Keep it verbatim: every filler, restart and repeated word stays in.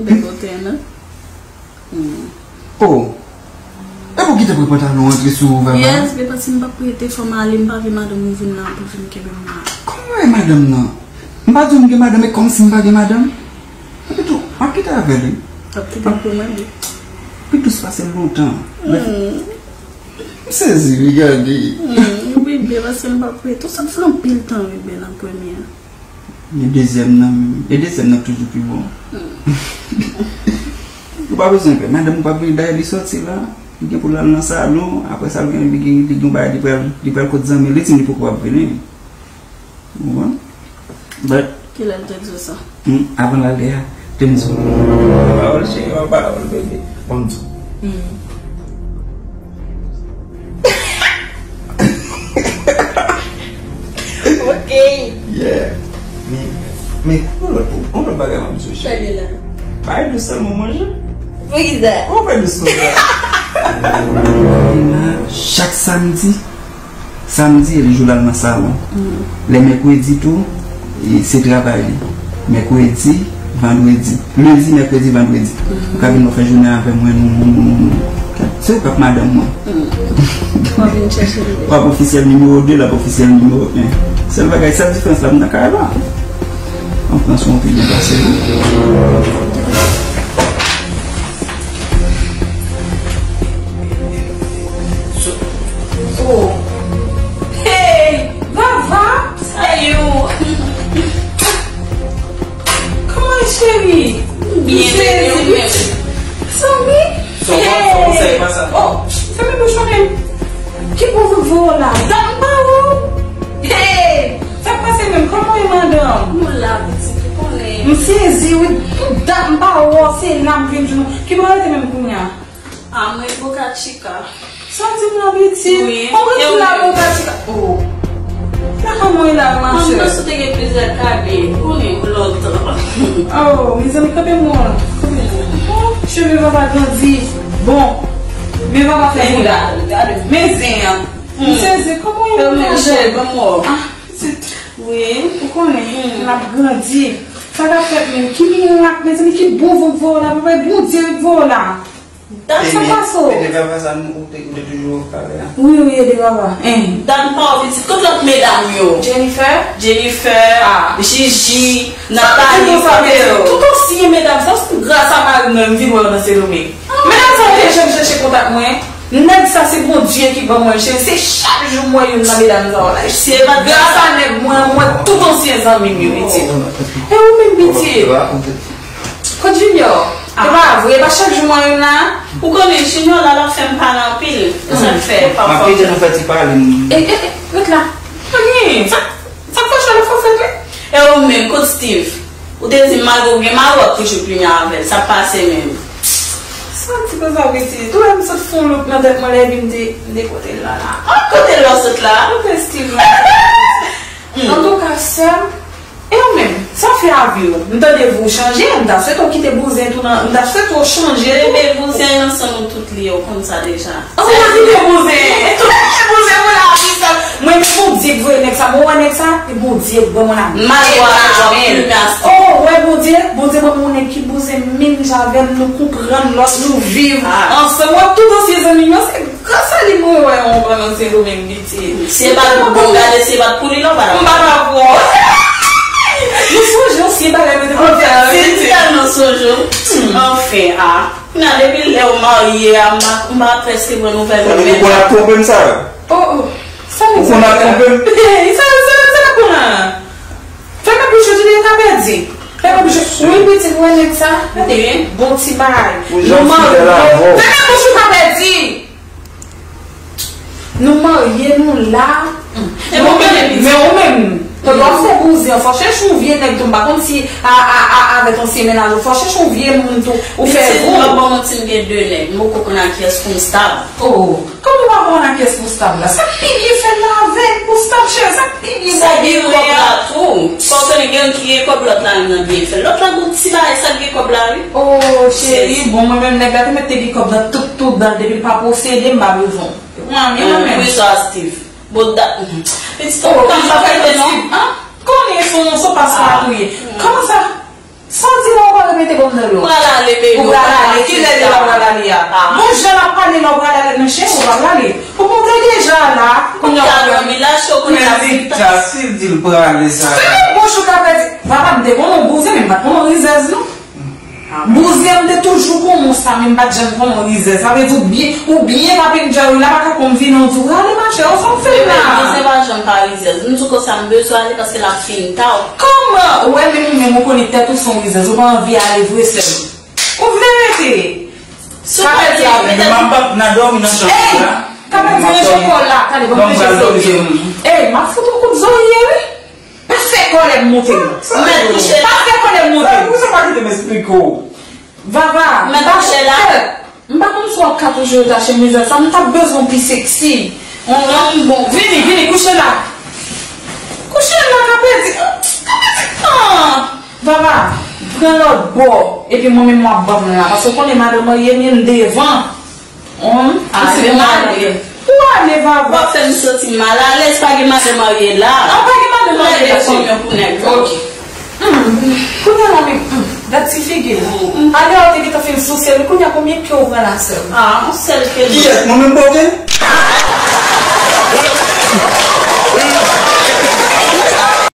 Bèl kote, non? Hmm. Oh! E pou kite pou pantalon antre sou ou, Vava? Yes, men paske m p ap rete, fò m ale, m pa vle madanm ou vin la pou vin kenbe m la. Kòman w gen madanm nan? M pa di w m gen madanm, e kòmsi m pa gen madanm? Epi tou, m ap kite avè l, wi. W ap kite l pou mwen, wi. Pi dous pase l lontan. Hmm. M sezi, wi, gade. Hmm, wi, byen, paske m p ap rete. Ou sot fè anpil tan, wi, byen, nan premye an. Men dezyèm nan, men dezyèm nan toujou pi bon. Hmm. Ou pa bezwen pè. Madanm ou p ap vini, dayè li soti la. Li gen pou l al nan salon. Apre sa, li gen, li gen, li gen yon bagay, li pral, li pral kot zanmi l. Li di m li poko ap vini. Ou konprann? But, kilè l te di w sa? Hmm, avan l ale a, te m di w. Pawòl cheri, yon pawòl bebe. Ban m di w. Hmm. Ok. Yeah. Men, men, yon lòt, yon lòt bagay m ap di w, cheri. Sa gen la? Pa dous sèlman manje. Poukisa? Ou pa dous konsa. Chak samdi, samdi, e jou l al nan salon. Mm. Lè mèkredi tou, e, se travay li. Mèkredi, vandredi. Lendi, mèkredi, vandredi. Mm. Ou ka vin nan fè jounen avè mwen, nou, nou, nou, nou. Se ou k ap madanm mwen. Mm. W ap vin chèche l. W ap ofisyèl nimewo de, l ap ofisyèl nimewo en. Sèl bagay, sèl diferans la, m nan kay la. An Frans, ou anpil byen pase, wi. Oh. Hey, Vava! Salut! Kòman, cheri? Byen, byen, byen. Zanmi? Sa w ap fè, sa e pa sa. Oh, fèmen bouch ou menm. Ki pou voye w la? Dat m pa wè w. Hey! Sa k pase menm? Kòman w ye, madanm? Nou la, pitit, ou konnen. M sezi, wi. Tout dat m pa wè w, se la m vin jwenn ou. Ki bò w rete menm kounye a? A, mwen Boca Chica. Sa w di m la, pitit? Wi. Ou rete la, Boca Chica? Oh. Lakay mwen la, machè. Mwen panse w te gen plizyè kabin. Ou konnen, ou lontan. Oh, mezanmi, kanpe mwen. Kanpe mwen. Oh, cheve Vava grandi. Bon. Men Vava fè bouda. Men zen an. M sezi, kòman w ye, machè? Ah, pitit. Wi. Ou konnen, l ap grandi. Sa k ap fèt menm? Ki mirak, mezanmi, ki bon vant voye w la, papa, Bondye ret voye w la. Dat sa pase w. E de Vava sa nou, ou te, ou te toujou pale a? Wi, wi, e de Vava. Hein. Dat pa w pitit. Kot lòt medam yo? Jennifer? Jennifer, ah. Gigi, Nathalie, tout ansyen medam sa, se gras a mari m nan m vin wè yo nan Sendomeng. Ah. Medam sa yo te janm chèche kontak mwen. Nèg sa se Bondye ki ban mwen l, cheri. Se chak jou m wè youn nan medam sa yo la. Se gras a nèg mwen an, m wè tout ansyen zanmi m yo, pitit. E ou menm, pitit? Kot Junior? Ah. E pa vre, e pa chak jou mwen menm la. Ou konnen Junior la, l ap fè m pale anpil. Se sa k fè. M ap kite nou fè ti pale. E, e, e, ret la. Anyen, sa, sa k fòse w la fòse tou? E ou menm, kot Steve? Ou te di m malgre w gen mari, w ap toujou plimen avè l. Sa pase menm. Sa ti konsa, pitit. Ou wè m sot fè yon look nan tèt mwen lè epi m te, m te pote l la, la. Ah, kote l la w sot la? Kote Steve la? Hmm. Antouka, sè m, E ou menm, sa fè avi w? M tande vi w chanje, m ta swete w kite bouzen tou nan, m ta swete w chanje tou. Bebe, bouzen ansanm nou tout li, ou konn sa deja. Ou pa kite bouzen. Tout bouzen pou lavi sa. Mwen, men Bondye k voye nèg sa. Bon, wè nèg sa, e Bondye k ban mwen la. Mal wè avè w ap plimen astè. Oh, wè Bondye, Bondye ban mwen yon nèg ki bouzen menm jan avè m, nou konprann lòt, nou viv ansanm. Wè tout ansyen zanmi m yo, se Gras a li mwen wè yon grann nan Sendomeng, pitit. Si e pa t pou bon, gade, si e pa t pou li la, w pa t ap wè. M pa t ap wè. Nou sonje yon seri bagay nou te konn fè avè pitit. Se tèlman sonje w. Anfen, a. Kounye a, depi lè w marye a, m pa, m pa prèske pran nouvèl ou menm. Ou konn ap twonpe m sa? Oh, oh. Sa nèg sa konn ap twonpe m? Sa, sa, sa nèg sa konn ap. Fèmen bouch ou, tande, ou ka pèdi. Fèmen bouch ou. Wi, pitit, ou wè nèg sa? Gade, bon ti bagay. Nou marye. Fèmen bouch ou, ka pèdi. Nou marye, nou la. E bon, men, men ou menm, pandan w ap fè bouzen an, fò chèche yon vye nèg tou, m pa konn si a, a, a, avèk ansyen mennaj ou, fò chèche yon vye moun tou, ou fè vou. Pitit, m p ap ba w manti, m gen de nèg, m poko konn ak kiyès pou m stab. Oh, kòman w pa konn ak kiyès pou stab la? Sa k pi byen fè l la avè l pou stab, cheri, sa k pi byen. Sa gen kòb la tou. Fò w konnen gen youn ki gen kòb, lòt la li nan byen fè. Lòt la gon ti bagay, sa k gen kòb la, wi. Oh, cheri, bon, mwen menm nèg la te mèt te gen kòb nan tout, tout dan l, depi l pa posede, m pa bezwen w. Mwen, mwen menm. Wi, sa, Steve. Bon, da, pitit, ou pa fè non? Konnen se yon, se yon paspò ou ye. Kòman sa? Sa w di la, ou pa repete ban m tande w. Pral ale, baby. Ou pral ale. Kilè li la pral ale a? Bon jan l ap pale la, ou pral ale nan chèz, ou pa pral ale. Ou monte deja la. Kounye a w pral ale. Men li ta, si l di l pral ale sa. Fèmen bouch ou ka pèdi. Papa, m te konnen w bouzen, men m pa t konnen w rizèz, non. Bouzen, m te toujou konnen w sa, men m pa t janm konnen w rizèz. Sa vle di ou byen, ou byen ap enjoy la, pa ka konn vini w di w, ale machè, ou sa w fè la? Bouzen pa janm pa rizèz. M di w konsa, m bezwen ale paske l ap fin ta. Kòman? Ou wè, menm ou menm, ou konnen tèt ou se yon rizèz, ou pa anvi ale vre, sè m. Ou vle rete? Sou kòd la, petèt. M ap nan dòmi nan chanm la. Ka pèdi ranje kò la. Tande, ban m ranje kò. Ey, m ap fout ou kout zòrye, wi. Pa fè kòlè m monte non. Mèt kouche la. Pa fè kòlè m monte non. Sa, sa pa kite m esplike w. Vava, m pa konn, m pa konn si w ap ka toujou rete ak chemiz sa. M t ap bezwen w pi seksi. On nonm bon. Vini, vini, kouche la. Kouche la, ka pèdi, ka pèdi. Ah! Vava, pran lòt bò. Epi mwen menm w ap ban m la. Paske w konnen madan marye m, m devan. Hum, ah, se mwen ale. Ou ale, Vava. W ap fè m santi m malalèz, pa gen madan marye la. Ah, pa gen madan marye la. Lè de fanm yo pou nèg yo. Ok. Hmm. Kounye a la, men, hmm, gad ti figi l. Hmm. Alè, ou te gentan fin souse l, kounye a konbyen ke ou pran la, sè m? Ah, yon sèl ke li. Kiyès? Mwen menm pote?